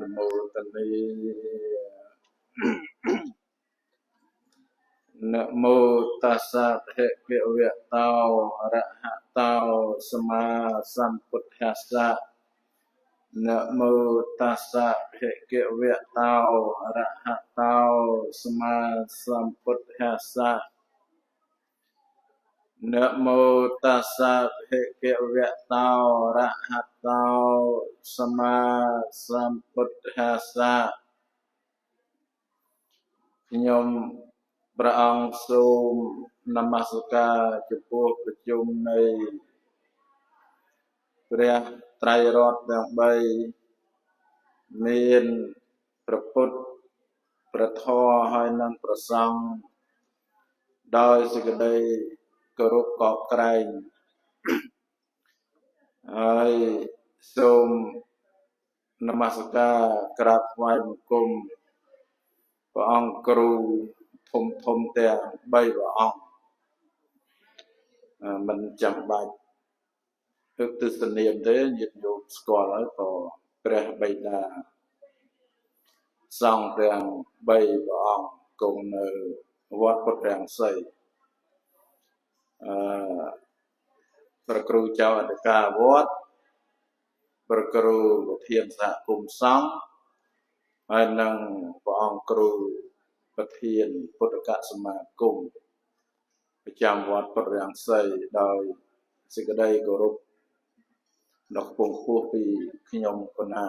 នុមោទនីនមោតស្សៈភគវៈតោអរហតោសម្មាសម្ពុទ្ធស្សៈនមោតស្សៈភគវៈតោអរហតោសម្មាសម្ពុទ្ធស្សៈនមោតស្សៈភគវៈតោអរហតោសម្មាសម្ពុទ្ធស្សៈខ្ញុំព្រះអង្គសូមនមស្ការចំពោះប្រជុំនៃព្រះត្រៃរតន៍ទាំង3មានព្រះពុទ្ធព្រះធម៌ហើយនិងព្រះសង្ឃដោយសេចក្តីគោរពកោតក្រែងហើយសូមនមស្ការក្រាបថ្វាយបង្គំព្រះអង្គគ្រូធំធំទាំង3ព្រះអង្គមិនចាំបាច់ទស្សនាមទេញាតិញោមស្គាល់ហើយក៏ព្រះបិតាសង្ឃទាំង3ព្រះអង្គគង់នៅវត្តពុទ្ធរង្សីព្រះគ្រូចៅអធិការវត្តព្រះគ្រូប្រធានសហគមន៍សង្ឃហើយនិងព្រះអង្គគ្រូប្រធានពុទ្ធកសមាគមប្រចាំវត្តពុទ្ធរង្សីដោយសេចក្តីគោរពដ៏ខ្ពង់ខ្ពស់ពីខ្ញុំកណា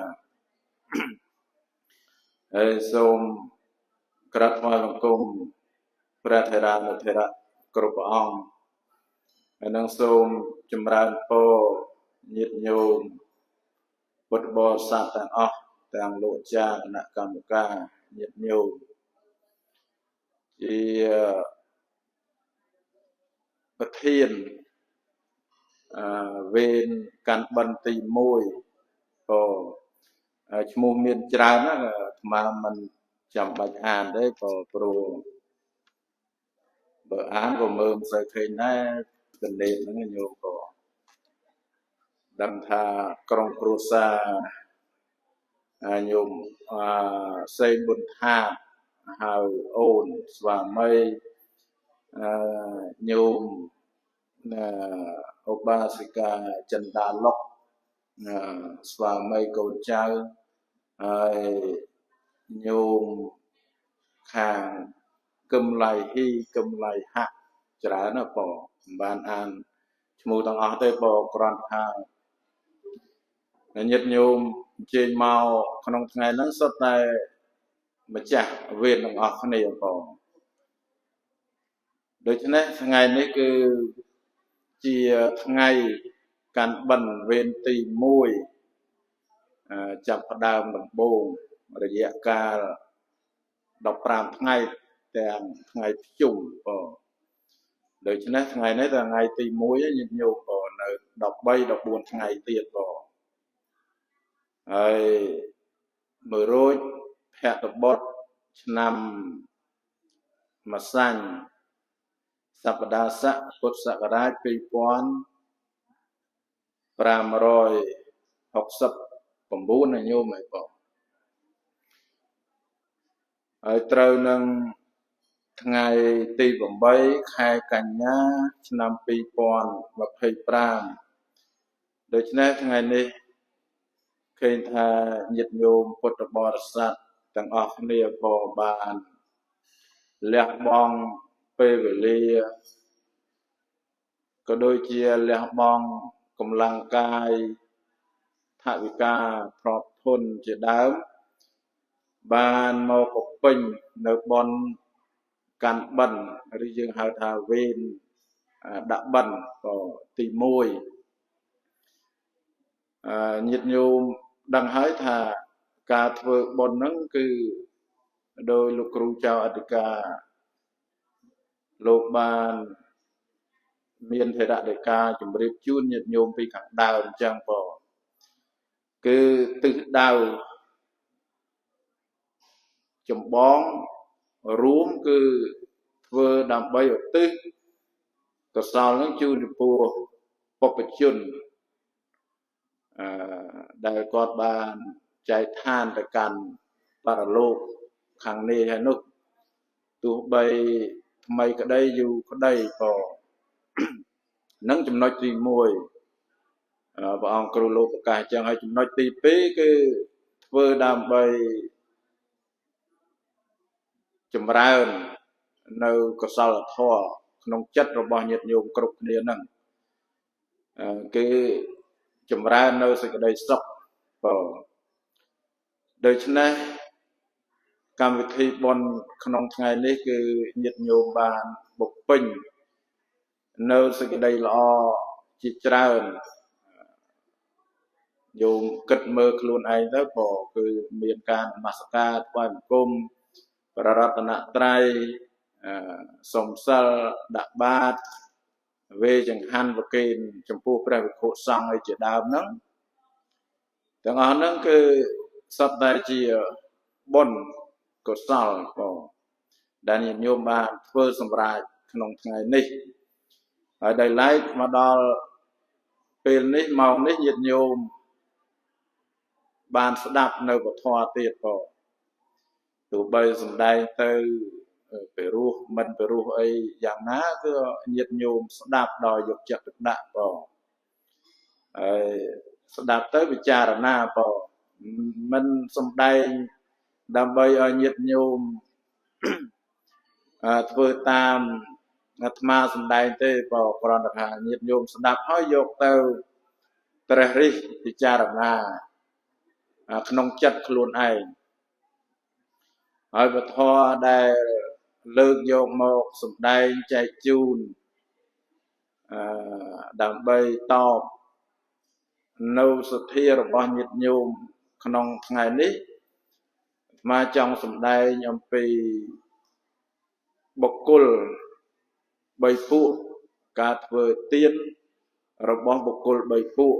ហើយសូមក្រាបថ្វាយបង្គំព្រះថេរានុថេរៈគ្រប់ព្រះអង្គហើយនឹងសូមចម្រើនពរញាតិញោមពុទ្ធបរិស័ទទាំងអស់ទាំងលោកចាស់គណៈកម្មការញាតិញោមជាប្រធានវេនកាន់បិណ្ឌទី1ក៏ឈ្មោះមានច្រើនណាស់អាត្មាមិនចាំបាច់អានទេក៏ព្រោះបើអានក៏មើលមិនសូវឃើញដែរកណេតហ្នឹងញោមក៏ដឹងថាក្រុមគ្រួសារញោមសេងប៊ុនថាហៅអូនស្វាមីញោមឧបាសិកាចិន្តាលុកស្វាមីកូនចៅហើយញោមខាងកឹមឡៃហ៊ីកឹមឡៃហាក់ច្រើនណាស់បងមិនបានអានឈ្មោះទាំងអស់ទេបងគ្រាន់ថាញាតិញោមអញ្ជើញមកក្នុងថ្ងៃហ្នឹងសុទ្ធតែម្ចាស់វេនទាំងអស់គ្នាបងដូច្នេះថ្ងៃនេះគឺជាថ្ងៃកាន់បិណ្ឌវេនទី1ចាប់ផ្ដើមដំបូងរយៈកាល15ថ្ងៃទាំងថ្ងៃភ្ជុំបងដូច្នេះថ្ងៃនេះដល់ថ្ងៃទី1ញាតិញោមបងនៅ13 14ថ្ងៃទៀតបងហើយមួយរោចភក្ត្របុត្រឆ្នាំម្សាញ់សប្តាហ៍ស័កពុទ្ធសករាជ2569ណាញោមហើយបងហើយត្រូវនឹងថ្ងៃទី8ខែកញ្ញាឆ្នាំ2025ដូច្នេះថ្ងៃនេះឃើញថាញាតិញោមពុទ្ធបរិស័ទទាំងអស់គ្នាក៏បានលះបង់ពេលវេលាក៏ដូចជាលះបង់កម្លាំងកាយថវិកាទ្រព្យធនជាដើមបានមកបំពេញនៅបុណ្យកាន់បិណ្ឌឬយើងហៅថាវេនដាក់បិណ្ឌក៏ទី1ញាតិញោមដឹងហើយថាការធ្វើបុណ្យហ្នឹងគឺដោយលោកគ្រូចៅអធិការលោកបានមានថេរដីកាជម្រាបជូនញាតិញោមពីខាងដើមអញ្ចឹងបងគឺទិសដៅចម្បងរួមគឺធ្វើដើម្បីឧទ្ទិសកុសលនឹងជូនចំពោះបុព្វជនដែលគាត់បាន ចែកឋានទៅកាន់បរលោកខាងនេះហើយនោះទោះបីថ្មីក្តីយូរក្តីក៏នឹងចំណុចទី1ព្រះអង្គគ្រូលោកប្រកាសចឹងហើយចំណុចទី2គឺធ្វើដើម្បីចម្រើននៅកុសលធម៌ក្នុងចិត្តរបស់ញាតិញោមគ្រប់គ្នាហ្នឹងគឺចម្រើននៅសេចក្តីសុខបាទដូច្នេះកម្មវិធីបុណ្យក្នុងថ្ងៃនេះគឺញាតិញោមបានបំពេញនៅសេចក្តីល្អជាច្រើនញោមគិតមើលខ្លួនឯងទៅក៏គឺមានការនមស្ការថ្វាយបង្គំព្រះរតនត្រ័យសុំសិលដាក់បាតវេចង្ហាន់ប្រគេនចំពោះព្រះវិក្ខុសង្ឃឲ្យជាដើមហ្នឹងទាំងអស់ហ្នឹងគឺសុទ្ធតែជាបុណ្យកុសលបងដែលញាតិញោមបានធ្វើសម្រេចក្នុងថ្ងៃនេះហើយដោយឡែកមកដល់ពេលនេះម៉ោងនេះញាតិញោមបានស្ដាប់នៅពធទៀតបងទោះបីសំដែងទៅពិរោះមិនពិរោះអីយ៉ាងណាគឺញាតិញោមស្ដាប់ដោយយកចិត្តទុកដាក់បងហើយស្ដាប់ទៅពិចារណាបងមិនសំដែងដើម្បីឲ្យញាតិញោមធ្វើតាមអាត្មាសំដែងទេបងគ្រាន់តែថាញាតិញោមស្ដាប់ហើយយកទៅត្រេះរិះពិចារណាក្នុងចិត្តខ្លួនឯងហើយពធដែលលើកយកមកសំដែងចែកជូនដើម្បីតបនៅសទ្ធារបស់ញាតិញោមក្នុងថ្ងៃនេះអាត្មាចង់សំដែងអំពីបុគ្គល3ពួកការធ្វើទានរបស់បុគ្គល3ពួក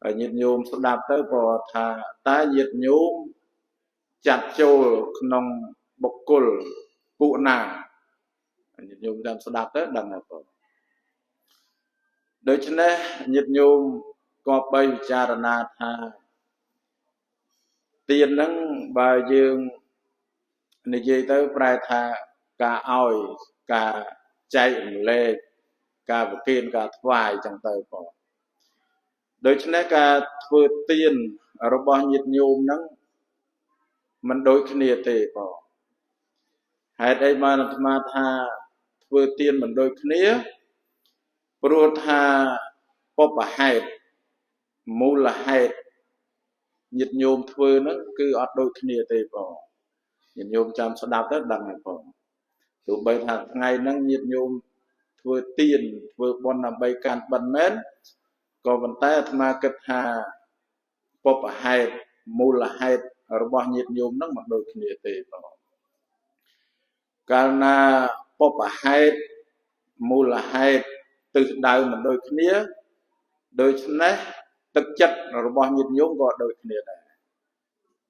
ហើយញាតិញោមស្ដាប់ទៅក៏ថាតើញាតិញោមចាត់ចូលក្នុងបុគ្គលពួកណាញាតិញោមតាមស្ដាប់ទៅដឹងហើយបងដូច្នេះញាតិញោមក៏បីពិចារណាថាទានហ្នឹងបើយើងនិយាយទៅប្រែថាការឲ្យការចែករំលែកការប្រគេនការថ្វាយចឹងទៅបងដូច្នេះការធ្វើទានរបស់ញាតិញោមហ្នឹងមិនដូចគ្នាទេបងហេតុអីបានអាត្មាថាធ្វើទានមិនដូចគ្នាព្រោះថាបុព្វហេតុមូលហេតុញាតិញោមធ្វើហ្នឹងគឺអត់ដូចគ្នាទេបងញាតិញោមចាំស្ដាប់ទៅដឹងហើយបងទោះបីថាថ្ងៃហ្នឹងញាតិញោមធ្វើទានធ្វើបុណ្យដើម្បីកាន់បិណ្ឌមែនក៏ប៉ុន្តែអាត្មាគិតថាបុព្វហេតុមូលហេតុរបស់ញាតិញោមហ្នឹងមិនដូចគ្នាទេបងកាលណាបុព្វហេតុមូលហេតុទិសដៅមិនដូចគ្នាដូច្នេះទឹកចិត្តរបស់ញាតិញោមក៏ដូចគ្នាដែរ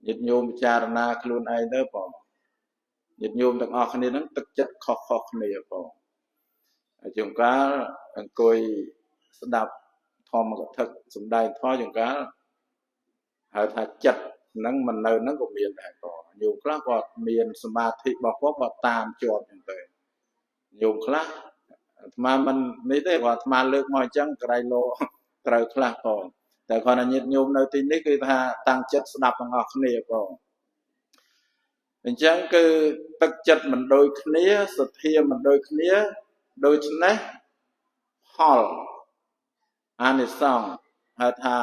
ញាតិញោមពិចារណាខ្លួនឯងទៅបងញាតិញោមទាំងអស់គ្នាហ្នឹងទឹកចិត្តខុសៗគ្នាបងហើយជួនកាលអង្គុយស្ដាប់ធម្មកថាសំដែងធម៌ជួនកាលហៅថាចិត្តហ្នឹងមិននៅហ្នឹងក៏មានដែរបងញោមខ្លះគាត់មានសមាធិរបស់គាត់គាត់តាមជាប់ហ្នឹងទៅញោមខ្លះអាត្មាមិននេះទេគាត់អាត្មាលើកមកអញ្ចឹងក្រៃលោត្រូវខ្លះបងតែគាត់ញាតិញោមនៅទីនេះគឺថាតាំងចិត្តស្ដាប់ទាំងអស់គ្នាបងអញ្ចឹងគឺទឹកចិត្តមិនដូចគ្នាសទ្ធាមិនដូចគ្នាដូច្នេះផលអានិសង្សហៅថា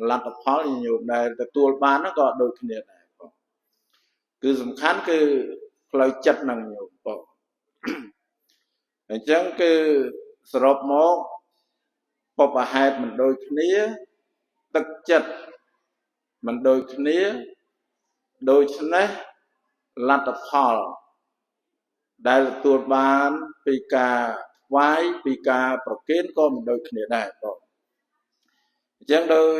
លទ្ធផលញោមដែលទទួលបានហ្នឹងក៏ដូចគ្នាដែរបងគឺសំខាន់គឺផ្លូវចិត្តហ្នឹងញោមបងអញ្ចឹងគឺសរុបមកបុព្វហេតុមិនដូចគ្នាទឹកចិត្តមិនដូចគ្នាដូច្នេះលទ្ធផលដែលទទួលបានពីការថ្វាយពីការប្រគេនក៏មិនដូចគ្នាដែរបងអញ្ចឹងដោយ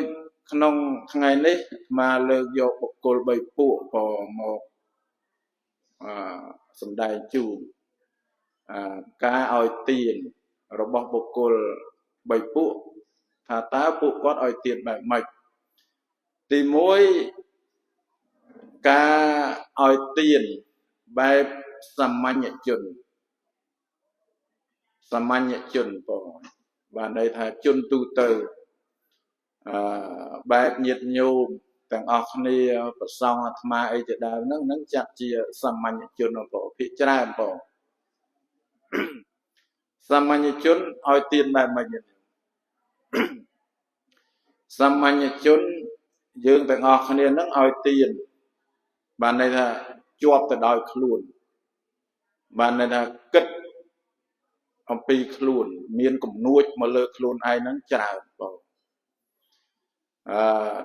ក្នុងថ្ងៃនេះមកលើកយកបុគ្គល3ពួកក៏មកសំដែងជូនការឲ្យទានរបស់បុគ្គល3ពួកថាតើពួកគាត់ឲ្យទានបែបម៉េច ទី1ការឲ្យទានបែបសាមញ្ញជនសាមញ្ញជនបងបានន័យថាជនទូទៅបែបញាតិញោមទាំងអស់គ្នាប្រសងអាត្មាអីជាដើមហ្នឹងនឹងចាត់ជាសាមញ្ញជនបងភាគច្រើនបងសាមញ្ញជនឲ្យទានបែបម៉េចសាមញ្ញជនយើងទាំងអស់គ្នានឹងឲ្យទានបានន័យថាជាប់ទៅដោយខ្លួនបានន័យថាគិតអំពីខ្លួនមានគំនួចមកលើខ្លួនឯងហ្នឹងច្រើនបង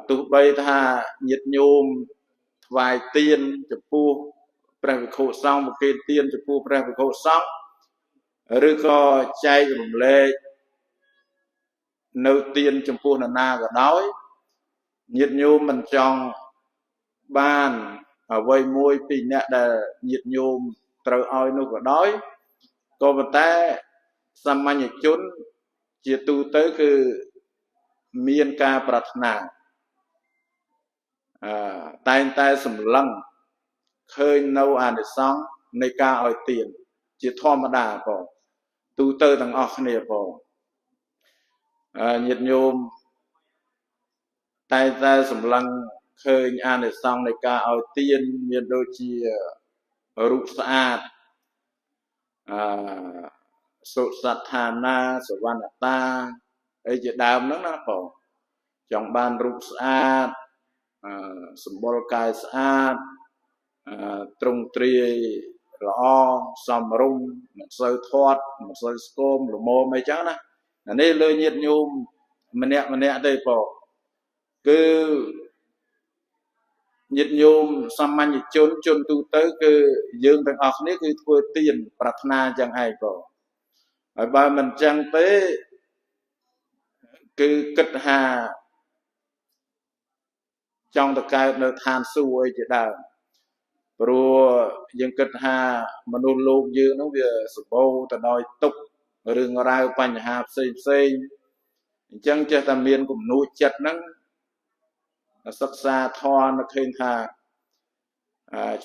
ទោះបីថាញាតិញោមថ្វាយទានចំពោះព្រះវិខុសង្ឃប្រគេនទានចំពោះព្រះវិខុសង្ឃឬក៏ចែករំលែកនៅទានចំពោះនរណាក៏ដោយញាតិញោមមិនចង់បានអ្វីមួយពីអ្នកដែលញាតិញោមត្រូវឲ្យនោះក៏ដោយក៏ប៉ុន្តែសាមញ្ញជនជាទូទៅគឺមានការប្រាថ្នាតែងតែសម្លឹងឃើញនៅអានិសង្សនៃការឲ្យទានជាធម្មតាបងទូទៅទាំងអស់គ្នាបងញាតិញោមតែងតែសម្លឹងឃើញអានិសង្សនៃការឲ្យទានមានដូចជារូបស្អាតសុសត្ថានាសវណ្ណតាអីជាដើមហ្នឹងណាបងចង់បានរូបស្អាតសម្បុរកាយស្អាតទ្រង់ទ្រាយល្អសមរម្យមិនសូវធាត់មិនសូវស្គមល្មមអីចឹងណាអានេះលើញាតិញោមម្នាក់ម្នាក់ទេបងគឺញាតិញោមសាមញ្ញជនជនទូទៅគឺយើងទាំងអស់គ្នាគឺធ្វើទានប្រាថ្នាចឹងឯងបងហើយបើមិនចឹងទេគឺគិតថាចង់ទៅកើតនៅឋានសួគ៌អីជាដើមព្រោះយើងគិតថាមនុស្សលោកយើងហ្នឹងវាសម្បូរទៅដោយទុក្ខរឿងរ៉ាវបញ្ហាផ្សេងផ្សេងអញ្ចឹងចេះតែមានគំនូចិត្តហ្នឹងសិក្សាធម៌នៅឃើញថា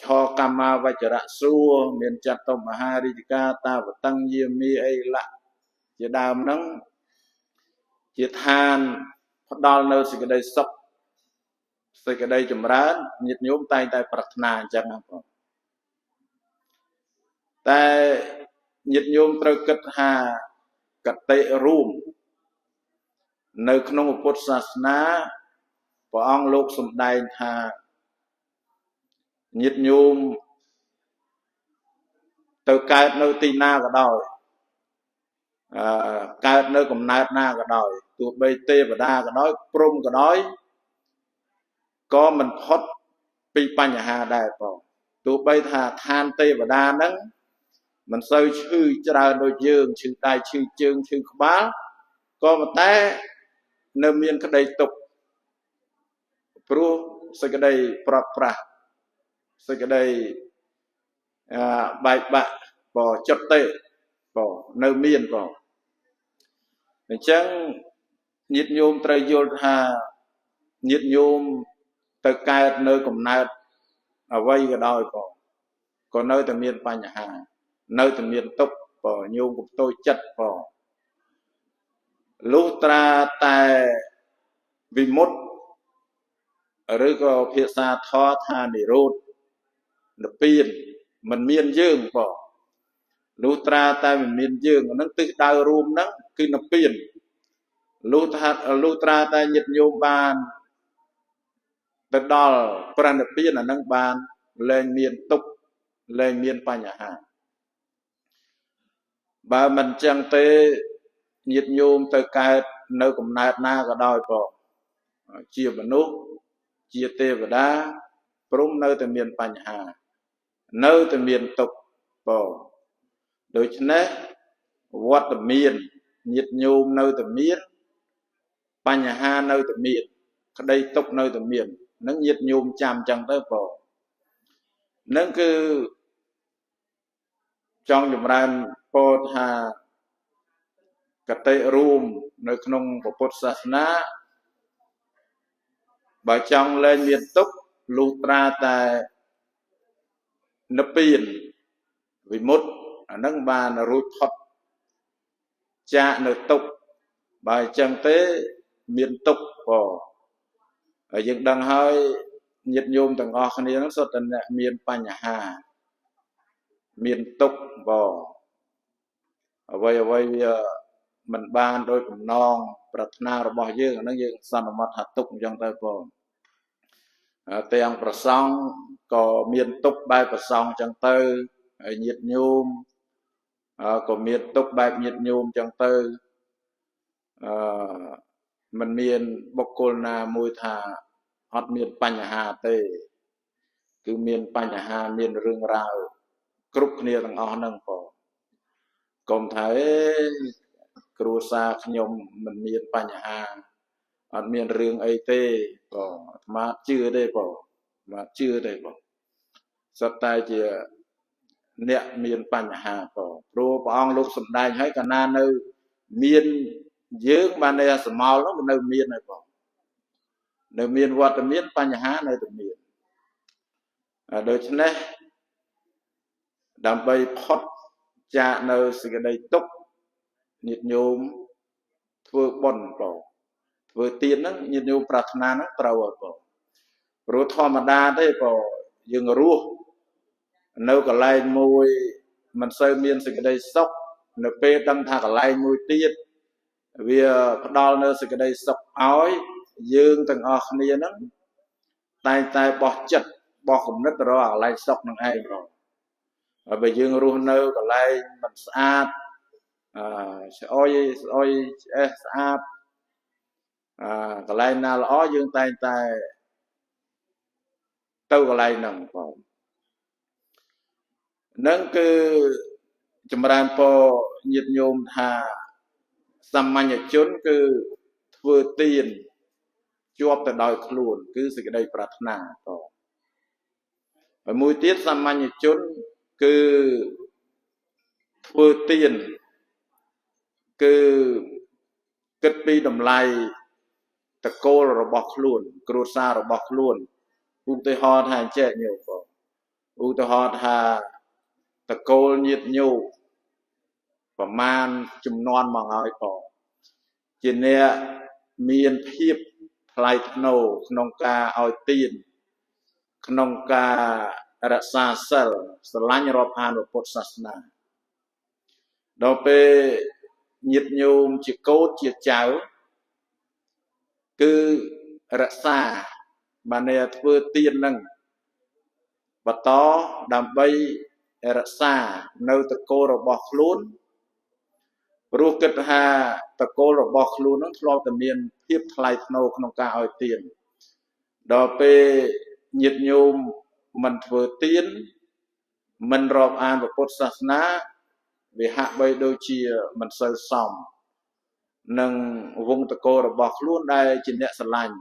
ឆកម្មាវចរៈសួរមានចតុមហារាជការតាវតੰយាមីអីលៈជាដើមហ្នឹងជាឋានផ្ដល់នៅសេចក្តីសុខសេចក្តីចម្រើនញាតិញោមតែងតែប្រាថ្នាអញ្ចឹងណាបងតែញាតិញោមត្រូវគិតថាកតិរួមនៅក្នុងពុទ្ធសាសនាព្រះអង្គលោកសម្ដែងថាញាតិញោមទៅកើតនៅទីណាក៏ដោយកើតនៅកំណើតណាក៏ដោយទោះបីទេវតាក៏ដោយព្រហ្មក៏ដោយក៏មិនផុតពីបញ្ហាដែរបងទោះបីថាឋានទេវតាហ្នឹងមិនសូវឈឺច្រើនដូចយើងឈឺដៃឈឺជើងឈឺក្បាលក៏ប៉ុន្តែនៅមានក្តីទុក្ខព្រោះសេចក្តីប្រត់ប្រាស់សេចក្តីបែកបាក់បចុតិបនៅមានបអញ្ចឹងញាតិញោមត្រូវយល់ថាញាតិញោមទៅកើតនៅកំណើតអ្វីក៏ដោយបក៏នៅតែមានបញ្ហានៅតែមានទុក្ខបញោមកុំតូចចិត្តបលុះត្រាតែវិមុតឬក៏ភាសាធម៌ថានិរោធនិព្វានមិនមានយើងបលុះត្រាតែមិនមានយើងហ្នឹងទិសដៅរួមហ្នឹងគឺនិព្វានលុះត្រាតែញាតិញោមបានទៅដល់ព្រះនិព្វានអាហ្នឹងបានលែងមានទុក្ខលែងមានបញ្ហាបើមិនចឹងទេញាតិញោមទៅកើតនៅកំណើតណាក៏ដោយបជាមនុស្សជាទេវតាព្រមនៅតែមានបញ្ហានៅតែមានទុក្ខបដូច្នេះវត្តមានញាតិញោមនៅតែមានបញ្ហានៅតែមានក្តីទុក្ខនៅតែមាននឹងញាតិញោមចាំចឹងទៅបនឹងគឺចង់ចម្រើនពោលថាកតិរួមនៅក្នុងពុទ្ធសាសនា បើចង់លែងមានទុក្ខលុះត្រាតែនិព្វានវិមុតអានឹងបានរួចផុតចាកនៅទុក្ខបើអញ្ចឹងទេមានទុក្ខបងហើយយើងដឹងហើយញាតិញោមទាំងអស់គ្នាហ្នឹងសុទ្ធតែអ្នកមានបញ្ហាមានទុក្ខបងអ្វីអ្វីវាមិនបានដោយបំណងប្រាថ្នារបស់យើងអាហ្នឹងយើងសន្មតថាទុក្ខអញ្ចឹងទៅបងទាំងប្រសង់ក៏មានទុក្ខបែបប្រសង់អញ្ចឹងទៅហើយញាតិញោមក៏មានទុក្ខបែបញាតិញោមអញ្ចឹងទៅអឺមិនមានបុគ្គលណាមួយថាអត់មានបញ្ហាទេគឺមានបញ្ហាមានរឿងរ៉ាវគ្រប់គ្នាទាំងអស់ហ្នឹងបងកុំថាអេគ្រួសារខ្ញុំមិនមានបញ្ហាអត់មានរឿងអីទេបងអាត្មាជឿទេបងអាត្មាជឿទេបងសុទ្ធតែជាអ្នកមានបញ្ហាបងព្រោះព្រះអង្គលោកសម្ដែងឲ្យកាលណានៅមានយើងបានន័យថាសមោលនោះនៅមានហើយបងនៅមានវត្តមានបញ្ហានៅតែមានដូច្នេះដើម្បីផុតចាកនៅសេចក្តីទុក្ខញាតិញោមធ្វើបុណ្យបងធ្វើទានហ្នឹងញាតិញោមប្រាថ្នាហ្នឹងត្រូវហើយបងព្រោះធម្មតាទេបងយើងរស់នៅកន្លែងមួយមិនសូវមានសេចក្តីសុខនៅពេលដឹងថាកន្លែងមួយទៀតវាផ្ដល់នៅសេចក្តីសុខឲ្យយើងទាំងអស់គ្នាហ្នឹងតែងតែបោះចិត្តបោះគំនិតរកកន្លែងសុខនឹងឯងបងហើយបើយើងរស់នៅកន្លែងមិនស្អាតស្អុយស្អុយឆ្អេះស្អាតកន្លែងណាល្អយើងតែងតែទៅកន្លែងហ្នឹងបងនឹងគឺចម្រើនពរញាតិញោមថាសាមញ្ញជនគឺធ្វើទានជាប់ទៅដោយខ្លួនគឺសេចក្តីប្រាថ្នាបងហើយមួយទៀតសាមញ្ញជនគឺធ្វើទានគឺគិតពីតម្លៃតកូលរបស់ខ្លួនគ្រួសាររបស់ខ្លួនឧទាហរណ៍ថាអញ្ចេះញោមបងឧទាហរណ៍ថាតកូលញាតិញោមប្រមាណចំនួនមកហើយបងជាអ្នកមានភាពថ្លៃថ្នូរក្នុងការឲ្យទានក្នុងការរក្សាសិលស្រឡាញ់រាប់អានពុទ្ធសាសនាដល់ពេលញាតិញោមជាកូនជាចៅគឺរក្សាបានន័យធ្វើទាននឹងបន្តដើម្បីរក្សានៅតកូលរបស់ខ្លួនព្រោះគិតថាតកូលរបស់ខ្លួននឹងធ្លាប់តែមានភាពថ្លៃថ្នូរក្នុងការឲ្យទានដល់ពេលញាតិញោមមិនធ្វើទានមិនរាប់អានពុទ្ធសាសនាវាហាក់បីដូចជាមិនសូវសមនឹងវងតកូលរបស់ខ្លួនដែលជាអ្នកស្រឡាញ់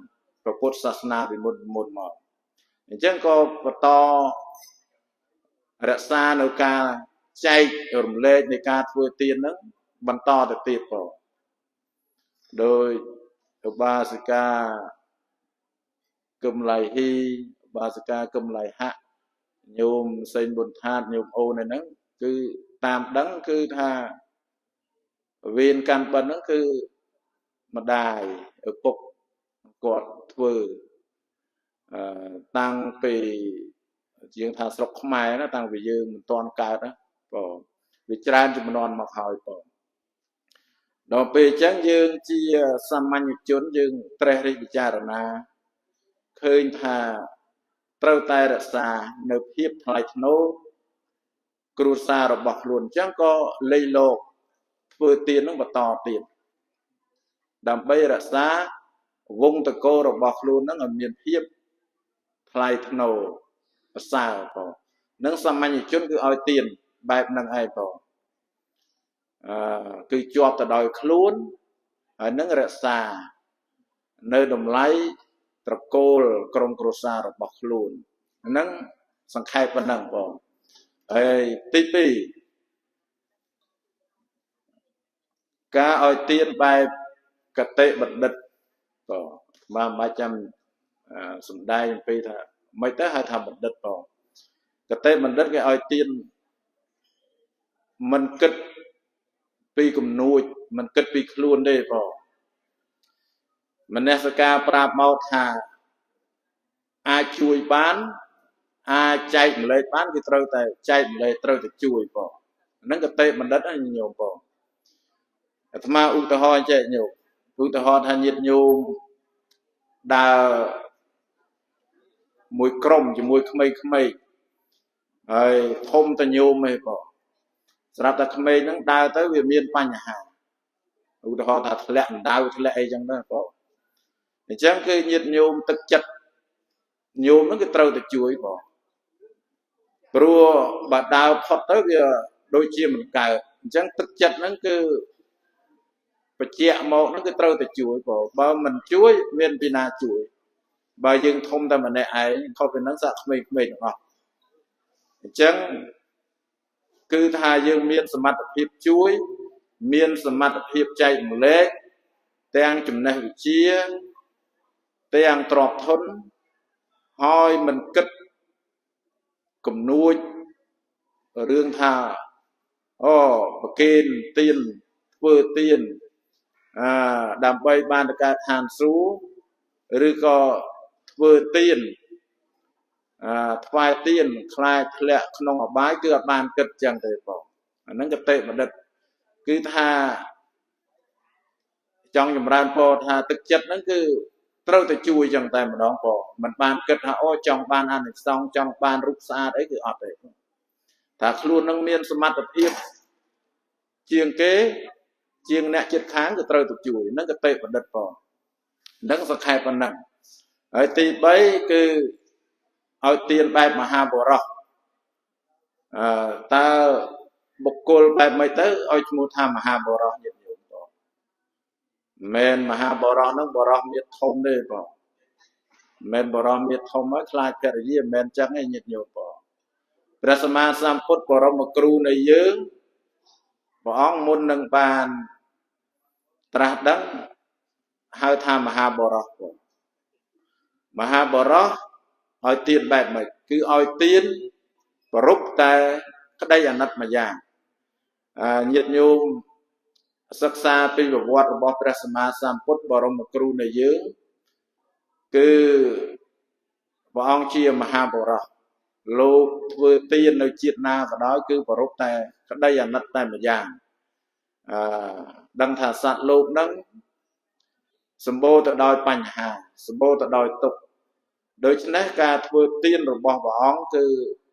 ពុទ្ធសាសនាពីមុនមុនមកអញ្ចឹងក៏បន្តរក្សានៅការចែករំលែកនៃការធ្វើទានហ្នឹងបន្តទៅទៀតបងដោយឧបាសិកាគឹមឡៃហ៊ីឧបាសិកាគឹមឡៃហៈញោមសេងប៊ុនថាតញោមអូនហ្នឹងគឺតាមដឹងគឺថាវេនកាន់បិណ្ឌហ្នឹងគឺម្ដាយឪពុកគាត់ធ្វើតាំងពីជាងថាស្រុកខ្មែរណាតាំងពីយើងមិនទាន់កើតណាបងវាច្រើនចំនួនមកហើយបងដល់ពេលអញ្ចឹងយើងជាសាមញ្ញជនយើងត្រេះរិះពិចារណាឃើញថាត្រូវតែរក្សានៅភាពថ្លៃថ្នូរគ្រួសាររបស់ខ្លួនអញ្ចឹងក៏លៃលោកធ្វើទាននឹងបន្តទៀតដើម្បីរក្សាវងតកូលរបស់ខ្លួននឹងឲ្យមានភាពថ្លៃថ្នូរប្រសើរបងនឹងសាមញ្ញជនគឺឲ្យទានបែបនឹងឯងបងគឺជាប់ទៅដោយខ្លួនហើយនឹងរក្សានៅតម្លៃត្រកូលក្រុមគ្រួសាររបស់ខ្លួននឹងសង្ខេបប៉ុណ្ណឹងបងហើយទី2ការឲ្យទានបែបកតិបណ្ឌិតបងបាទមិនបាច់ចាំ សំដែងអំពីថាមិនទៅហៅថាបណ្ឌិតបងកតេបណ្ឌិតគេឲ្យទានមិនគិតពីគំនួចមិនគិតពីខ្លួនទេបងមនសិការប្រាប់មកថាអាចជួយបានអាចចែកម្លែកបានគឺត្រូវតែចែកម្លែកត្រូវតែជួយបងហ្នឹងកតេបណ្ឌិតហ្នឹងញោមបងអាត្មាឧទាហរណ៍ចេះញោមឧទាហរណ៍ថាញាតិញោមដើរមួយក្រុមជាមួយក្មេងៗហើយធំតញោមឯងបងស្រាប់តែក្មេងហ្នឹងដើរទៅវាមានបញ្ហាឧទាហរណ៍ថាធ្លាក់ដៅធ្លាក់អីចឹងទៅបងអញ្ចឹងគឺញាតិញោមទឹកចិត្តញោមហ្នឹងគឺត្រូវតែជួយបងព្រោះបើដើរផុតទៅវាដូចជាមិនកើតអញ្ចឹងទឹកចិត្តហ្នឹងគឺបញ្ជាក់មកហ្នឹងគឺត្រូវតែជួយបងបើមិនជួយមានពីណាជួយបើយើងធំតែម្នាក់ឯងខុសពីហ្នឹងសាក់ក្មេងៗទាំងអស់អញ្ចឹងគឺថាយើងមានសមត្ថភាពជួយមានសមត្ថភាពចែកម្លែកទាំងចំណេះវិជ្ជាទាំងទ្រព្យធនហើយមិនគិតគំនួចរឿងថាអូប្រគេនទានធ្វើទានដើម្បីបានទៅកើតឋានសួគ៌ឬក៏ធ្វើទានថ្វាយទានខ្លាចធ្លាក់ក្នុងអបាយគឺអត់បានគិតចឹងទេបងអាហ្នឹងកតេបណ្ឌិតគឺថាចង់ចម្រើនពរថាទឹកចិត្តហ្នឹងគឺត្រូវតែជួយចឹងតែម្ដងបងមិនបានគិតថាអូចង់បានអានិសង្សចង់បានរូបស្អាតអីគឺអត់ទេថាខ្លួននឹងមានសមត្ថភាពជាងគេជាងអ្នកចិត្តខាងគឺត្រូវតែជួយហ្នឹងកតេបណ្ឌិតបងហ្នឹងសង្ខេបប៉ុណ្ណឹងហើយទី3គឺឲ្យទានបែបមហាបុរសតើបុគ្គលបែបម៉េចទៅឲ្យឈ្មោះថាមហាបុរសញាតិញោមបងមិនមហាបុរសហ្នឹងបុរសមានធំទេបងមិនបុរសមានធំហើយខ្លាចភរិយាមិនមែនចឹងទេញាតិញោមបងព្រះសម្មាសម្ពុទ្ធបរមគ្រូនៃយើងព្រះអង្គមុននឹងបានត្រាស់ដឹងហៅថាមហាបុរសបងមហាបុរសឲ្យទានបែបម៉េចគឺឲ្យទានប្រពតែក្តីអាណិតម្យ៉ាងញាតិញោមសិក្សាពីប្រវត្តិរបស់ព្រះសម្មាសម្ពុទ្ធបរមគ្រូនៃយើងគឺព្រះអង្គជាមហាបុរសលោកធ្វើទាននៅជាតិណាក៏ដោយគឺប្រពតែក្តីអាណិតតែម្យ៉ាងដឹងថាសត្វលោកនឹងសម្បូរទៅដោយបញ្ហាសម្បូរទៅដោយទុក្ខដូច្នេះការធ្វើទានរបស់ព្រះអង្គគឺ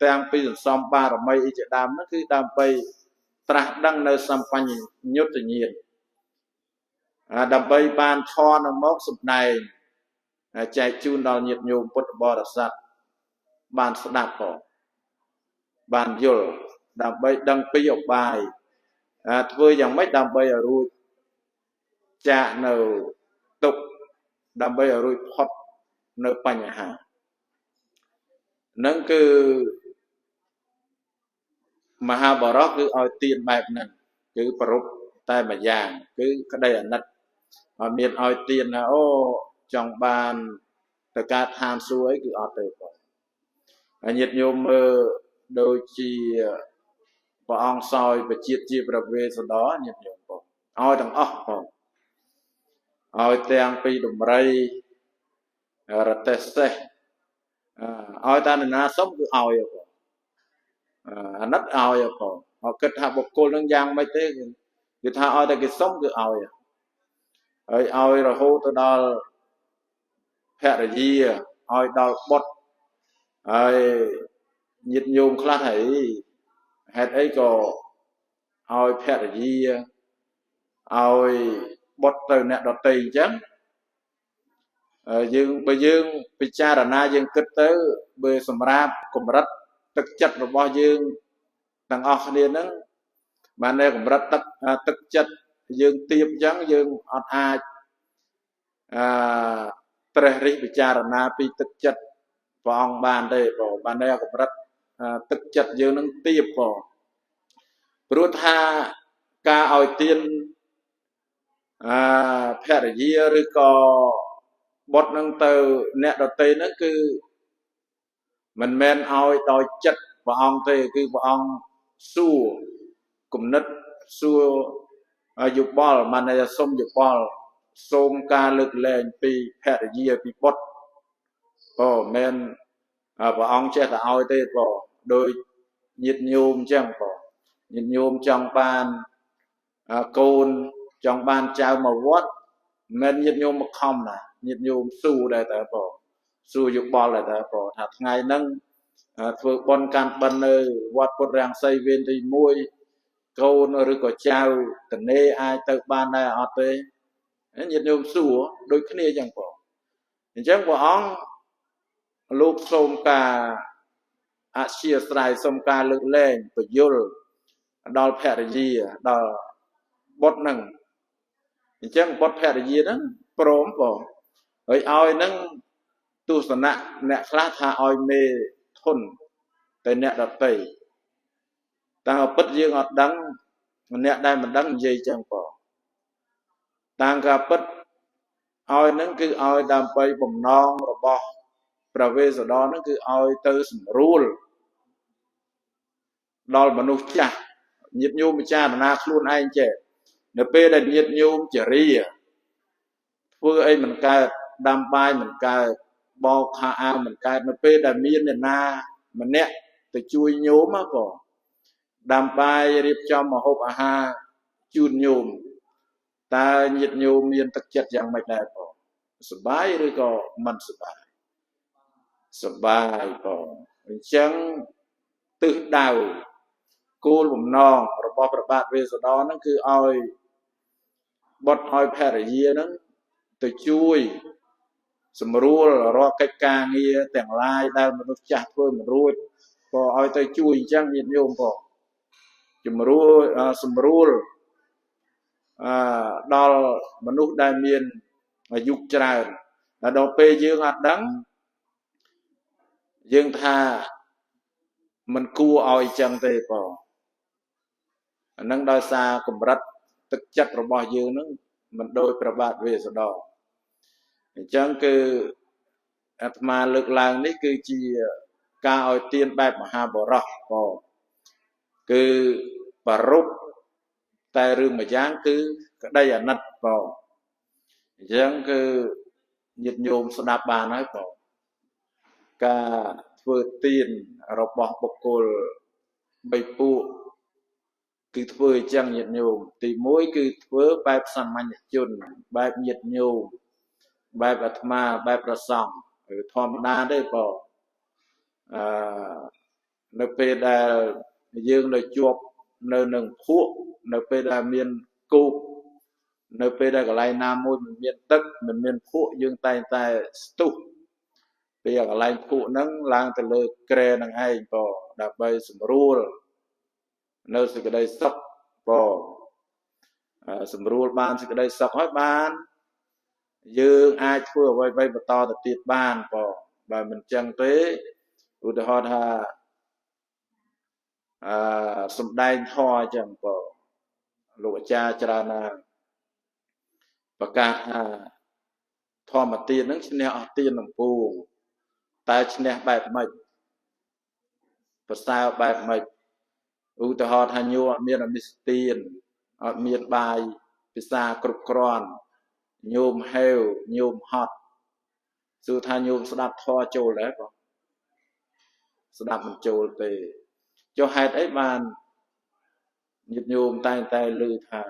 ទាំងពីសន្សំបារមីអីជាដើមហ្នឹងគឺដើម្បីត្រាស់ដឹងនៅសម្បញ្ញុត្តញាណដើម្បីបានធម៌នឹងមកសម្ដែងចែកជូនដល់ញាតិញោមពុទ្ធបរិស័ទបានស្ដាប់ផងបានយល់ដើម្បីដឹងពីឧបាយធ្វើយ៉ាងម៉េចដើម្បីឲ្យរួចចាកនៅទុក្ខដើម្បីឲ្យរួចផុតនៅបញ្ហាហ្នឹងគឺមហាបរោះគឺឲ្យទានបែបហ្នឹងគឺប្រពតែមួយយ៉ាងគឺក្តីអាណិតអត់មានឲ្យទានថាអូចង់បានទៅកើតឋានសួគ៌អីគឺអត់ទេបងហើយញាតិញោមមើលដូចជាព្រះអង្គសោយបជាតិជាព្រះវេស្សន្តរញាតិញោមបងឲ្យទាំងអស់បងឲ្យទាំងពីដំរីរទេះសេះឲ្យតានណាសុំគឺឲ្យបងអាណិតឲ្យបងអត់គិតថាបុគ្គលនឹងយ៉ាងម៉េចទេគឺថាឲ្យតែគេសុំគឺឲ្យហើយឲ្យរហូតទៅដល់ភរិយាឲ្យដល់បុត្រហើយញាតិញោមខ្លះហើយហេតុអីក៏ឲ្យភរិយាឲ្យបុត្រទៅអ្នកដទៃអញ្ចឹងយើងបើយើងពិចារណាយើងគិតទៅបើសម្រាប់កម្រិតទឹកចិត្តរបស់យើងទាំងអស់គ្នាហ្នឹងបានតែកម្រិតទឹកចិត្តយើងទៀបអញ្ចឹងយើងអត់អាចត្រេះរិះពិចារណាពីទឹកចិត្តព្រះអង្គបានទេបងបានតែកម្រិតទឹកចិត្តយើងនឹងទៀបបងព្រោះថាការឲ្យទានភរិយាឬក៏ បុត្រនឹងទៅអ្នកដទៃហ្នឹងគឺមិនមែនឲ្យដោយចិត្តព្រះអង្គទេគឺព្រះអង្គសួរគំនិតសួរយោបល់បានន័យថាសុំយោបល់សូមការលើកលែងពីភរិយាពីបុត្របើមិនព្រះអង្គចេះតែឲ្យទេបើដោយញាតិញោមអញ្ចឹងបើញាតិញោមចង់បានកូនចង់បានចៅមកវត្តមិនញាតិញោមមកខំណាញាតិញោមសួរដែរតើបើសួរយោបល់ដែរតើបើថាថ្ងៃហ្នឹងធ្វើបុណ្យកាន់បិណ្ឌនៅវត្តពុទ្ធរាំងសីវេនទី1កូនឬក៏ចៅតនេអាចទៅបានដែរអត់ទេញាតិញោមសួរដូចគ្នាអញ្ចឹងបងអញ្ចឹងព្រះអង្គលោកសូមការអធ្យាស្រ័យសូមការលើកលែងពយល់ដល់ភរិយាដល់បុត្រហ្នឹងអញ្ចឹងបុត្រភរិយាហ្នឹងព្រមបងហើយឲ្យហ្នឹងទស្សនៈអ្នកខ្លះថាឲ្យមេធនតែអ្នកដតីតាមពិតយើងអត់ដឹងអ្នកដែលមិនដឹងនិយាយចឹងបងតាមការពិតឲ្យហ្នឹងគឺឲ្យដើម្បីបំណងរបស់ព្រះវេស្សន្តរហ្នឹងគឺឲ្យទៅសម្រួលដល់មនុស្សចាស់ញាតិញោមពិចារណាខ្លួនឯងចេះនៅពេលដែលញាតិញោមចរិយាធ្វើអីមិនកើតដាំបាយមិនកើតបោកខោអាវមិនកើតនៅពេលដែលមានអ្នកណាម្នាក់ទៅជួយញោមណាបងដាំបាយរៀបចំម្ហូបអាហារជូនញោមតើញាតិញោមមានទឹកចិត្តយ៉ាងម៉េចដែរបងសប្បាយឬក៏មិនសប្បាយសប្បាយបងអញ្ចឹងទិសដៅគោលបំណងរបស់ព្រះបាទវេស្សន្តរហ្នឹងគឺឲ្យបុត្រឲ្យភរិយាហ្នឹងទៅជួយសម្រួលរាល់កិច្ចការងារទាំងឡាយដែលមនុស្សចាស់ធ្វើមិនរួចក៏ឲ្យទៅជួយអញ្ចឹងញាតិញោមបងជំរួលសម្រួលដល់មនុស្សដែលមានអាយុច្រើនតែដល់ពេលយើងអត់ដឹងយើងថាមិនគួរឲ្យអញ្ចឹងទេបងអានឹងដោយសារកម្រិតទឹកចិត្តរបស់យើងនឹងមិនដូចព្រះបាទវេស្សន្តរអញ្ចឹងគឺអាត្មាលើកឡើងនេះគឺជាការឲ្យទានបែបមហាបរោះបងគឺប្រពតែរឿងមួយយ៉ាងគឺក្តីអាណិតបងអញ្ចឹងគឺញាតិញោមស្ដាប់បានហើយបងការធ្វើទានរបស់បុគ្គលបីពួកគឺធ្វើអញ្ចឹងញាតិញោមទី1គឺធ្វើបែបសាមញ្ញជនបែបញាតិញោមបែបអាត្មាបែបប្រសង់ឬធម្មតាទេបងនៅពេលដែលយើងនៅជាប់នៅនឹងភក់នៅពេលដែលមានគោកនៅពេលដែលកន្លែងណាមួយមិនមានទឹកមិនមានភក់យើងតែងតែស្ទុះពីកន្លែងភក់ហ្នឹងឡើងទៅលើក្រែនឹងឯងបងដើម្បីសម្រួលនៅសេចក្តីសុខបងសម្រួលបានសេចក្តីសុខហើយបានយើងអាចធ្វើអ្វីៗបន្តទៅទៀតបានបងបើមិនចឹងទេឧទាហរណ៍ថាសំដែងធម៌អញ្ចឹងបងលោកអាចារ្យច្រើនណាស់ប្រកាសថាធម្មទានហ្នឹងឈ្នះអស់ទាននឹងពួងតែឈ្នះបែបម៉េចប្រសើរបែបម៉េចឧទាហរណ៍ថាញោមអត់មានអមិសទានអត់មានបាយពិសាគ្រប់គ្រាន់ញោមហេវញោមហត់សួរថាញោមស្ដាប់ធម៌ចូលដែរបងស្ដាប់មិនចូលទេចុះហេតុអីបានញាតិញោមតែងតែឮថា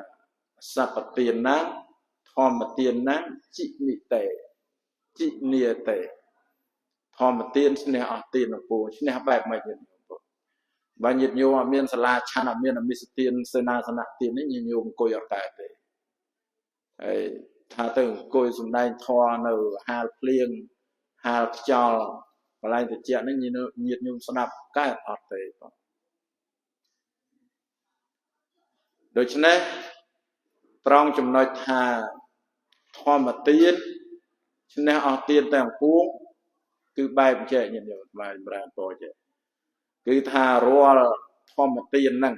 សពទានណាធម្មទានណាជីនិតេជីនិតេធម្មទានឈ្នះអស់ទានពូឈ្នះបែបម៉េចញាតិញោមបើញាតិញោមអត់មានសាលាឆាន់អត់មានអមិសទានសេនាសនៈទាននេះញាតិញោមអង្គុយអត់កើតទេហើយថាទៅអង្គុយសំដែងធម៌នៅហាលភ្លៀងហាលខ្យល់កន្លែងត្រជាក់នេះញាតិញោមស្ដាប់កើតអត់ទេបងដូច្នេះត្រង់ចំណុចថាធម្មទានឈ្នះអស់ទានទាំងពួងគឺបែបចែកញាតិញោមបែបប្រាពរចេះគឺថារាល់ធម្មទានហ្នឹង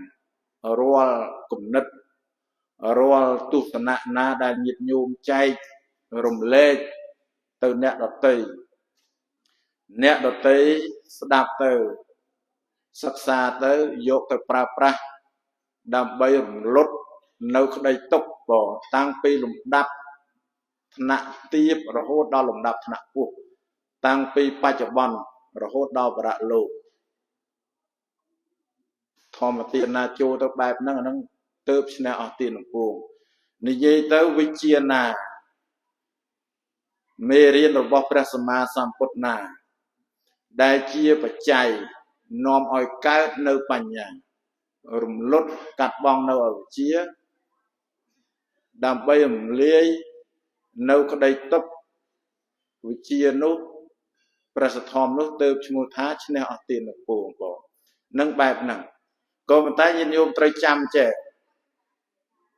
រាល់គំនិតរាល់ទស្សនៈណាដែលញាតិញោមចែករំលែក ទៅអ្នកដតីអ្នកដតីស្ដាប់ទៅសិក្សាទៅយកទៅប្រើប្រាស់ដើម្បីរំលត់នៅក្តីទុក្ខបងតាំងពីលំដាប់ថ្នាក់ទាបរហូតដល់លំដាប់ថ្នាក់ខ្ពស់តាំងពីបច្ចុប្បន្នរហូតដល់បរលោកធម្មទានណាចូលទៅបែបហ្នឹងអាហ្នឹងទៅឈ្នះអស់ទាននឹងពួងនិយាយទៅវិជាណាមេរៀនរបស់ព្រះសម្មាសម្ពុទ្ធណាដែលជាបច្ច័យនាំឲ្យកើតនៅបញ្ញារំលត់កាត់បងនៅអវិជ្ជាដើម្បីរំលាយនៅក្តីទុក្ខវិជ្ជានោះព្រះសទ្ធំនោះទៅឈ្មោះថាឈ្នះអស់ទាននឹងពួងបងនឹងបែបហ្នឹងក៏ប៉ុន្តែញាតិញោមត្រូវចាំចេះ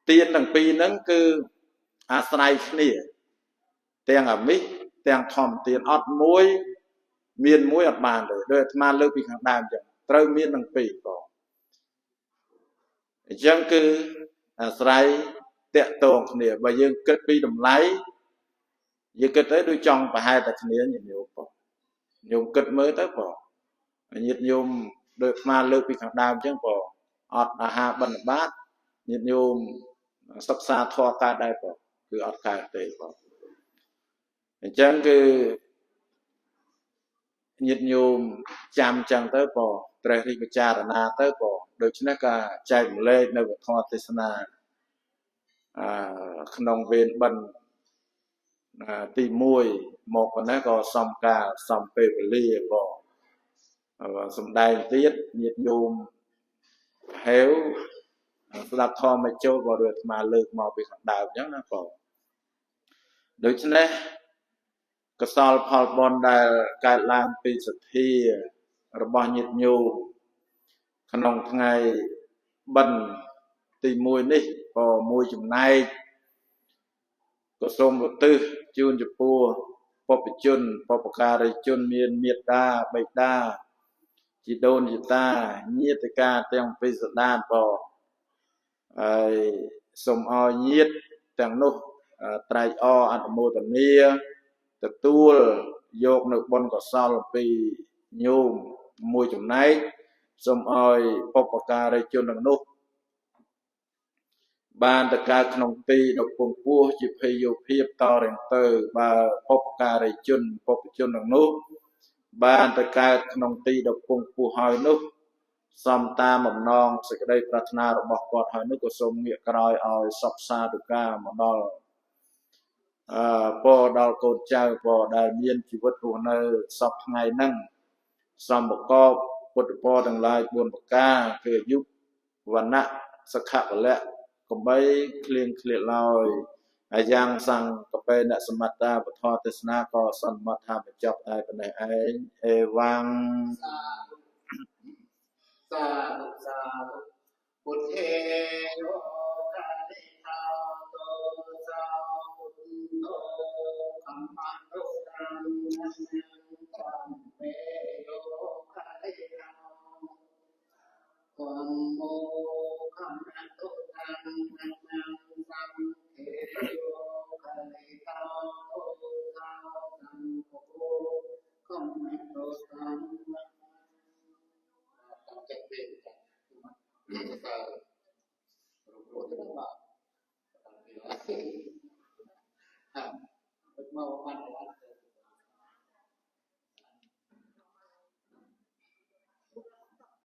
ទានទាំងពីរហ្នឹងគឺអាស្រ័យគ្នាទាំងអាមិសទាំងធម្មទានអត់មួយមានមួយអត់បានទេដោយអាត្មាលើកពីខាងដើមអញ្ចឹងត្រូវមានទាំងពីរបងអញ្ចឹងគឺអាស្រ័យតាក់ទងគ្នាបើយើងគិតពីតម្លៃយើងគិតទៅដូចចង់ប្រហែលតែគ្នាញាតិញោមបងញោមគិតមើលទៅបងញាតិញោមដោយអាត្មាលើកពីខាងដើមអញ្ចឹងបងអត់អាហារបិណ្ឌបាតញាតិញោមសិក្សាធម៌កើតដែរបងគឺអត់កើតទេបងអញ្ចឹងគឺញាតិញោមចាំចឹងទៅបងត្រេះរិះពិចារណាទៅបងដូច្នេះការចែកម្លែកនៅវធទេសនាក្នុងវេនបិណ្ឌទី1មកប៉ុណ្ណេះក៏សំកាលសំពេលវេលាបងសំដែងទៀតញាតិញោមហេវស្ដាប់ធម៌មកចូលក៏ដូចអាត្មាលើកមកពីខាងដើមអញ្ចឹងណាបងដូច្នេះកសលផលបុណ្យដែលកើតឡើងពីសទ្ធារបស់ញាតិញោមក្នុងថ្ងៃបិណ្ឌទី1នេះក៏មួយចំណែកក៏សូមឧទ្ទិសជូនចំពោះបុព្វជនបុព្វការីជនមានមេត្តាបិតាជីដូនជីតាញាតិកាទាំងពីរសន្តានបងហើយសូមឲ្យញាតិទាំងនោះត្រែកអរអនុមោទនាទទួលយកនៅបុណ្យកុសលពីញោមមួយចំណែកសូមឲ្យបុព្វការីជនទាំងនោះបានទៅកើតក្នុងទីដ៏ពងពោះជាភ័យភាពតរៀងទៅបើបុព្វការីជនបុព្វជនទាំងនោះបានទៅកើតក្នុងទីដ៏ពងពោះហើយនោះសំតាមបំណងសេចក្តីប្រាថ្នារបស់គាត់ហើយនោះក៏សូមងាកក្រោយឲ្យសពសាធុការមកដល់ពរដល់កូនចៅពរដែលមានជីវិតរស់នៅសពថ្ងៃហ្នឹងសំប្រកបពុទ្ធពរទាំងឡាយ4ប្រការគឺអាយុវណ្ណៈសុខៈពលៈកំបីគ្លៀងគ្លាតឡើយហើយយ៉ាងសង្កបេនសមត្តាពធទេសនាក៏សន្មតថាបញ្ចប់តែប៉ុណ្ណេះឯងអេវ៉ាំងសាធុសាធុពុទ្ធេយោការិថោតោសោពុទ្ធោធម្មោកម្ម